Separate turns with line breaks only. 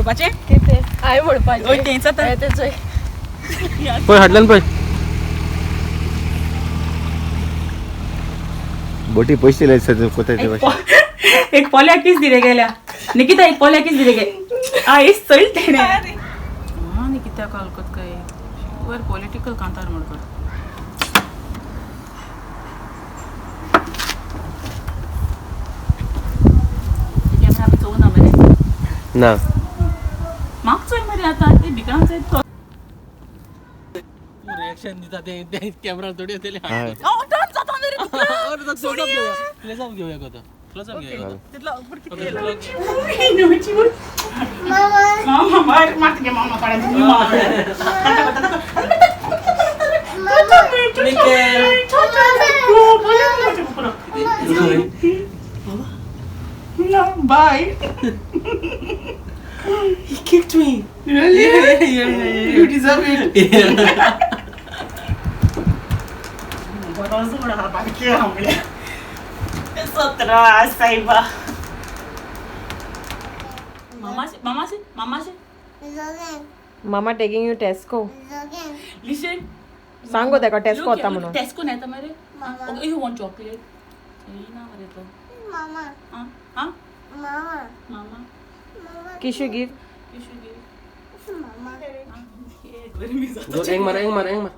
म्हणपाचें?
कितें हांवें म्हणपाचें?
ओय, तेंच आतां.
हें तें चोय.
पळय हाडल्यान पळय.
बोटी पैसे दिले कोतायचे.
एक पोल्या किस दिले गेल्या निकिता, एक पोल्या किस दिले गे आयस चल तेणे. हा, निकिता कालकत काय शुअर पॉलिटिकल कांतार म्हणकर. कॅमेरा बी चोवना मरे?
ना.
म्हाक चोय मरे, आतां ते भिकणां चोय तो.
रिएक्शन दिता ते ते कॅमेरा थोडी येतले.
हय.
टर्न जाता रे तुका.
क्लोजअप घेवया, क्लोजअप घेवया कोता, क्लोजअप घेवया.
तितलो उपर कितें गेला? मामा मार मार तुगे मामा काडा मामा. No, bye.
He kicked me.
Really?
Yeah.
You deserve it.
Yeah.
बरो जोड हा बारके हांवले. कसो त्रास सायबा. मामाशी मामाशी मामाशी.
मामा टेकिंग you Tesco.
Listen.
सांगो तेका टेस्को वता म्हणून.
टेस्को न्हेता मरे. Okay, you want chocolate? ना मरे तो.
Mama,
आं आं
mama,
मामा.
Kishu give.
You should give.
Mama.
गरमी जाता.
एंग मार, एंग मार, एंग मार.